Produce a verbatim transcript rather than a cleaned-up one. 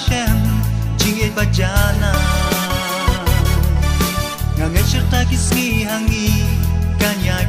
shem jingïeit ba janai. Nga ngeit shirta ki sngi ha ngi kan ïaid